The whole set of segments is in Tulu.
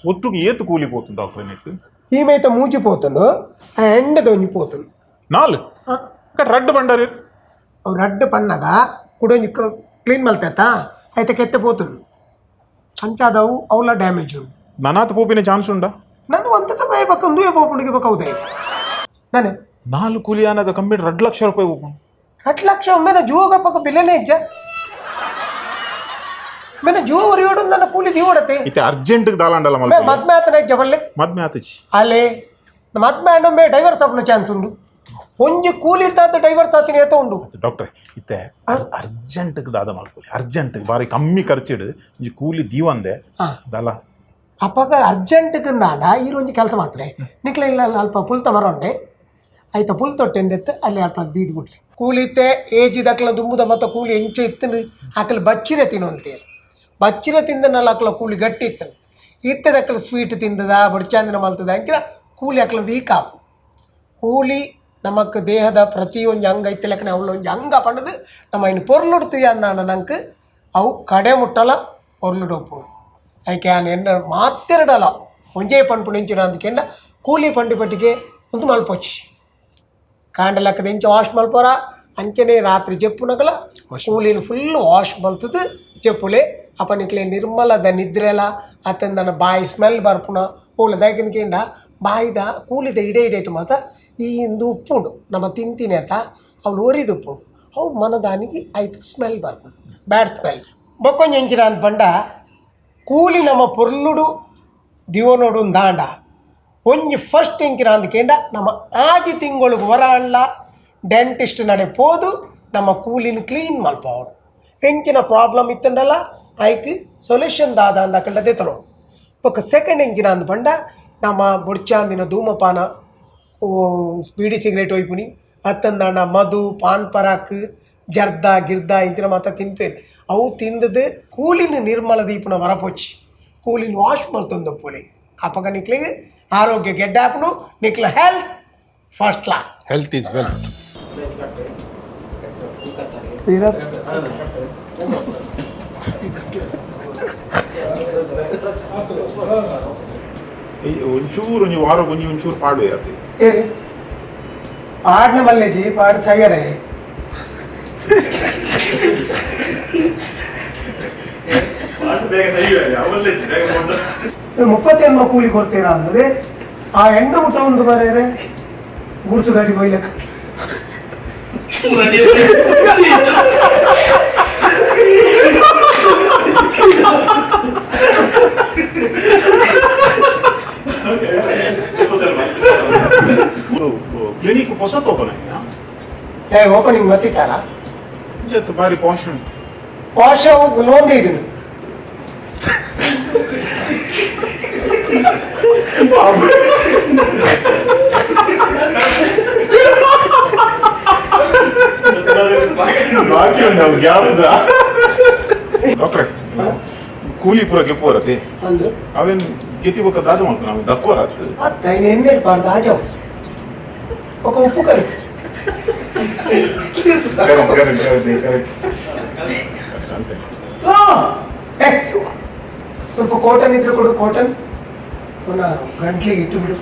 ಒಟ್ಟುಗೆ ಏತು ಕೂಲಿ ಪೋತು ಡಾಕ್ಟರ್ ನೆಕ್ ಈ ಮೈತ ಮೂಜಿ ಪೋತುಂಡು, ಆ ಎಂಡದ ಒಂಜಿ ಪೋತುಂಡು. ನಾಲ್ ರಡ್ಡ್ ಬಂಡಾರಿ. ಅವು ರಡ್ಡ್ ಪಣ್ಣಗ ಕುಡೊಂಜಿ ಕ್ಲೀನ್ ಮಲ್ತೇತ ಐತ ಕೆತ್ತೆ ಪೋತುಂಡು. ಅಂಚಾದವು ಅವಲ ಡ್ಯಾಮೇಜ್ ಉಂಡು. ನನಾತ್ ಪೋಪಿನ ಚಾನ್ಸ್ ಉಂಡ? ನಾನು ಒಂತ ಸಮಯ ಬಕ್ಕ ಒಂದುವೆ ಪೋಪುಂಡಿಗೆ ಬಕ್ಕ ಹೌದೇ ನಾನೇ. ನಾಲ್ ಕೂಲಿ ಆನಾಗ ಕಂಪ್ಲೀಟ್ 2 ಲಕ್ಷ ರೂಪಾಯಿ ಹೋಗ್ಕೊಂಡು. 2 ಲಕ್ಷ ಒಮ್ಮೆನ ಜೀವಗ ಪಕ್ಕ ಬಿಲೆನೇ ಇಜ್ಜ. ಮೇನ ಜೀವ ಒರಿಯೋಡು ನನ್ನ ಕೂಲಿ ದೀವಡತೆ. ಇತ್ತೆ ಅರ್ಜೆಂಟ್ ದಾಲಾಂಡಲ ಮಲ್ಪ. ಮದ್ಮೆ ಆತನ ಇಜ್ಜ ಬಲ್ಲೆ. ಮದ್ಮೆ ಆತಚಿ. ಅಲ್ಲೇ ಮದ್ಮೆ ಆಂಡೊಮ್ಮೆ ಡೈವರ್ಸ್ ಆಪುನ ಚಾನ್ಸ್ ಉಂಡು. ಒಂಜಿ ಕೂಲಿ ಇರ್ತಾದ ಡೈವರ್ಸ್ ಆತಿನ ಏತ ಉಂಡು. ಡಾಕ್ಟ್ರೆ, ಇತ್ತೆ ಅರ್ಜೆಂಟ್ ದಾದ ಮಲ್ಪೊಲಿ, ಅರ್ಜೆಂಟ್ ಬಾರಿ ಕಮ್ಮಿ ಖರ್ಚಿಡು ಒಂಜಿ ಕೂಲಿ ದೀವಂದೆ ದಾಲ. ಅಪ್ಪಗ ಅರ್ಜೆಂಟ್ ಕಿಂದಾಂಡ ಈರು ಒಂಜಿ ಕೆಲಸ ಮಾಡ್ತಾರೆ. ನಿಕ್ಲೆ ಇಲ್ಲ ಅಲ್ಪ ಪುಲ್ತ ಮರ ಉಂಡೆ ಆಯ್ತ, ಪುಲ್ ತೊಟ್ಟೆಂದೆತ್ತು ಅಲ್ಲಿ ಅಲ್ಪ ದೀದ್ ಬಿಡ್ಲಿ. ಕೂಲಿತ್ತೆ ಏಜ್ ದಕ್ಲ ದುಂಬುದ ಮತ್ತ ಕೂಲಿ ಎಂಚ ಇತ್ತನು. ಆಕಲ್ ಬಚ್ಚಿರ ತಿನ್ನುವಂತೇರು, ಬಚ್ಚಿರ ತಿಂದನಲ್ಲ ಅಕ್ಲ ಕೂಲಿ ಗಟ್ಟಿ ಇತ್ತನು. ಇತ್ತದಕ್ಲ ಸ್ವೀಟ್ ತಿಂದದ ಬಡ್ಚಾಂದಿನ ಮಲ್ತದ ಅಂಚಿನ ಕೂಲಿ ಅಕ್ಲ ವೀಕ್ ಆಪು. ಕೂಲಿ ನಮಕ್ ದೇಹದ ಪ್ರತಿಯೊಂದು ಅಂಗ ಇತ್ತಲಕ್ಕನೆ ಅವಳ ಒಂಜಿ ಅಂಗ ಪಂಡದು ನಮ್ಮ ಇನ್ನು ಪೊರ್ಲುಡ್ತು ಅಂದಾಂಡ ನಂಗೆ ಅವು ಕಡೆ ಮುಟ್ಟಲ ಪೊರ್ಲುಡೊಪ್ಪು. ಐಕೆ ಆನ್ ಎನ್ನ ಮಾತೆರಡಲ ಒಂಜೇ ಪಂಪು ನಿಂಚಿನ ಅಂದಕೆಂಡ ಕೂಲಿ ಪಂಡು ಪಟ್ಟಿಗೆ ಒಂದು ಮಲ್ಪೊಚ್ಚಿ ಕಾಂಡಲಕ್ಕದ ಇಂಚ ವಾಶ್ ಮಲ್ಪೊರ. ಅಂಚನೆ ರಾತ್ರಿ ಜೆಪ್ಪುನಗಲ ಕೂಲಿನ ಫುಲ್ ವಾಶ್ ಮಲ್ತದು ಚೆಪ್ಪುಲೆ. ಅಪ್ಪ ನಿಕ್ಲೆ ನಿರ್ಮಲದ ನಿದ್ರೆಲ ಅತ್ತಂದನ ಬಾಯಿ ಸ್ಮೆಲ್ ಬರ್ಪುನ ಪೋಲ ದಾಯಕಿಂದ ಬಾಯಿದ ಕೂಲಿದ ಇಡೆ ಇಡೇಟು ಮಾತ ಈ ಇಂದು ಉಪ್ಪುಂಡು ನಮ್ಮ ತಿಂತಿನಿ ಆತ ಅವಳು ಒರಿದ ಉಪ್ಪು ಅವು ಮನದಾನಿಗೆ ಐತ ಸ್ಮೆಲ್ ಬರ್ಪುಂಡು, ಬ್ಯಾಡ್ ಸ್ಮೆಲ್. ಬೊಕ್ಕೊಂಜಿ ಎಂಚಿನ ಅಂತ ಪಂಡ ಕೂಲಿ ನಮ್ಮ ಪೊರ್ಲುಡು ದಿವನೋಡು ದಾಂಡ ಒಂಜಿ ಫಸ್ಟ್ ಎಂಕಿನ ಅಂದ್ಕೇಂಡ ನಮ್ಮ 6 ತಿಂಗಳಿಗೆ ವರ ಅಲ್ಲ ಡೆಂಟಿಸ್ಟ್ ನಡೆ ಪೋದು ನಮ್ಮ ಕೂಲಿನ ಕ್ಲೀನ್ ಮಲ್ಪಾವಡು. ಎಂಕಿನ ಪ್ರಾಬ್ಲಮ್ ಇತ್ತಂಡಲ್ಲ ಐಕ್ ಸೊಲ್ಯೂಷನ್ ದಾದ ಅಂದ ಅಕಲ್ಡ ದೆತನೋಡು. ಬೊಕ್ಕ ಸೆಕೆಂಡ್ ಎಂಕಿನ ಅಂದ್ ಪಂಡ ನಮ್ಮ ಬೊಡ್ಚಾಂದಿನ ಧೂಮಪಾನ, ಓ ಬೀಡಿ ಸಿಗರೇಟ್ ಒಯ್ಪುನಿ ಅತ್ತಂದಾಂಡ ಮಧು ಪಾನ್ ಪರಾಕ್ ಜರ್ದ ಗಿರ್ದ ಇಂಚಿನ ಮಾತ ತಿನ್ಪೇರು. ಅವು ತಿಂದದು ಕೂಲಿನ ನಿರ್ಮಲ ದೀಪನ ವರಪೊಚ್ಚಿ ಕೂಲಿನ ವಾಶ್ ಮಲ್ತೊಂದು ಪೋಲಿ. ಅಪಗ ನಿಕ್ಲಿಗೆ ಆರೋಗ್ಯ ಗೆಡ್ಡಾಪುನು, ನಿಕ್ಲ health first class. Health is wealth. ಒಂಚೂರು ಒಂಜಿ ವಾರ ಒಂಜಿ ಒಂಚೂರು ಪಾಡುವೆ ಅತೆ. ಪಾಡ್ನ ಮಲ್ಲೇಜಿ ಪಾಡ್ ಸೈಯಡೆ. 38 ಕೂಲಿ ಕೊಡ್ತೀರಾ ಅಂದ್ರೆ ಆ ಹೆಣ್ಣು ಮುಟ್ಟ ಒಂದು ಬರೇರೆ ಗುಡ್ಸು ಗಾಡಿ ಬೈಲಕ್ಕ. ಕ್ಲಿನಿಕ್ ಹೊಸತ್ ಓಪನ್ ಆಯ್ತಾ? ಏ, ಓಪನಿಂಗ್ ಮತ್ತಿಟ್ಟಾರ. ಜೊತೆ ಬಾರಿ ಪಾಶ್ ಉಂಟು. ವಾಶ ಲೋನ್ ಇದೀನಿ. ಬಾಕಿ ಉಂಟು ಗ್ಯಾಪ್. ಡಾಕ್ಟ್ರೆ, ಕೂಲಿ ಪೂರ ಗೆಪ್ಪುವರತೆ. ಅಂದು. ಅವೇನ್ ಗೆತಿ ಬೊಕ್ಕ ದಾದ ಮಾಡ್ತು ನಾವು ದಕ್ಕುವರ ಆತು. ಅತ್ತ ಇನ್ನು ಎಣ್ಣೆ ಬಾರ್ದು ಆಜಾವ್ ఒక ಉಪ್ಪು ಕರಿ. ಅಂತೆ. ಏ, ಸ್ವಲ್ಪ ಕಾಟನ್ ಇದ್ರೆ ಕೊಡು. ಕಾಟನ್ ಅವನ ಗಂಟ್ಲಿಗೆ ಇಟ್ಟು ಬಿಡು,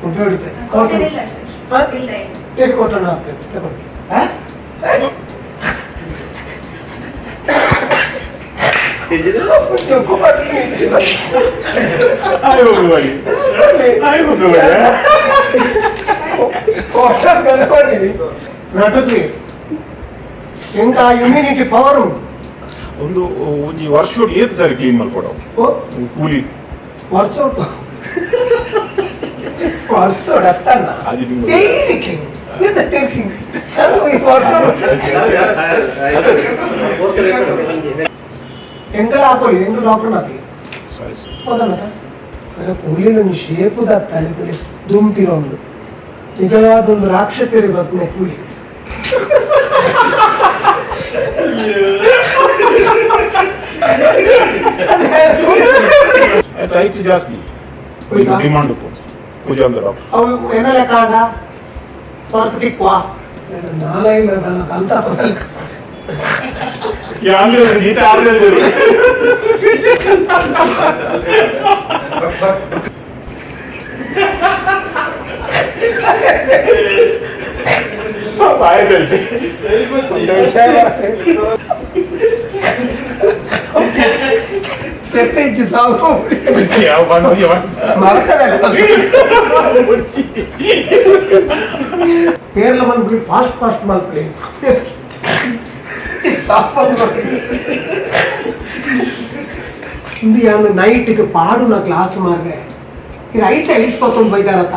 ಉಬ್ಬಿ ಹೊಡಿತೆ ಕಾಟನ್. ಇಲ್ಲ ಸರ್. ಹಾ? ಇಲ್ಲ ಇಲ್ಲ. ಟೇಕ್ ಕಾಟನ್ ಆಗ್ತದೆ, ತಗೊಂಡು. ಕಾಟನ್ ನಟುತ್ರಿ ಎಂತ ಇಮ್ಯುನಿಟಿ ಪವರ್ ಉಂಟು. ಒಂದು ಒಂಜಿ ವರ್ಷ ಏತ್ ಸಾರಿ ಕ್ಲೀನ್ ಮಲ್ಕೊಡವು? ಓ. ಕೂಲಿ. ವರ್ಷ ವರ್ಷ ಅತ್ತಣ್ಣ. 6 ತಿಂಗಳು. ಡೈಲಿ ಕ್ಲೀನ್ ಎಂಕಲ ಹಾಕೊಳ್ಳಿ, ಎಂಕಲ್ ಡಾಕ್ಟರ್ ನಾತಿ. ಸರಿ ಸರಿ. ಹೌದಲ್ಲ? ಅದರ ಕೂಲಿನ ಒಂದು ಶೇಪು ತಲೆ ತಲೆ ದುಮ್ತಿರೋ ಒಂದು ನಿಜವಾದ ಒಂದು ರಾಕ್ಷಸರಿ ಬದ್ನೆ ಕೂಲಿ. ಟೈಟ್ ಜಾಸ್ತಿ. ಹೋಯ್ತಾ? ಡಿಮಾಂಡ್ ಉಪ್ಪು ಕುಜಾಲ್ದ ಡಾಕ್ಟರ್. ಅವು ಏನೆಲ್ಲ ಕಾಂಡ ಹೊರತು ಟಿಕ್ವಾ ನಾಲೈಲ್ಲ ಕಲ್ತ ಬದಲ್. ತೆಪ್ಪೆಂಚು ಸಾವು. ಮರತವೆಲ್ಲ ತೇರ್ಲ ಬಂದ್ಬಿಟ್ಟು ಫಾಸ್ಟ್ ಫಾಸ್ಟ್ ಮಲ್ಪಲಿ ಇಂದು ಯಾನು ನೈಟ್ಗೆ ಪಾಡುನ ಕ್ಲಾಸ್ ಮಾರ್ರೆ. ಈ ರೈಟ್ ಎಳಿಸ್ಕೊತೊಂದು ಬೈದಾರತ್ತ.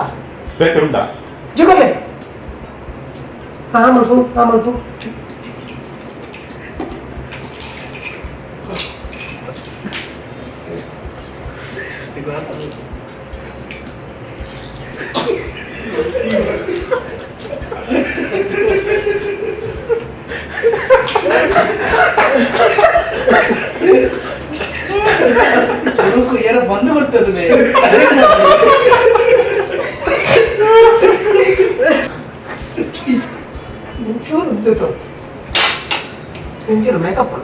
ಬೇತೆ ಉಂಟಾ? ಜುಗಲೆ, ಹಾ ಮಲ್ಪು, ಹಾ ಮಲ್ಪು. ಸುರುಕು ಏನೋ ಬಂದು ಬರ್ತದೆ. ಒಂಚೂರು ಉದ್ದಿತ್ತು, ಒಂಚೂರು ಮೇಕಪ್.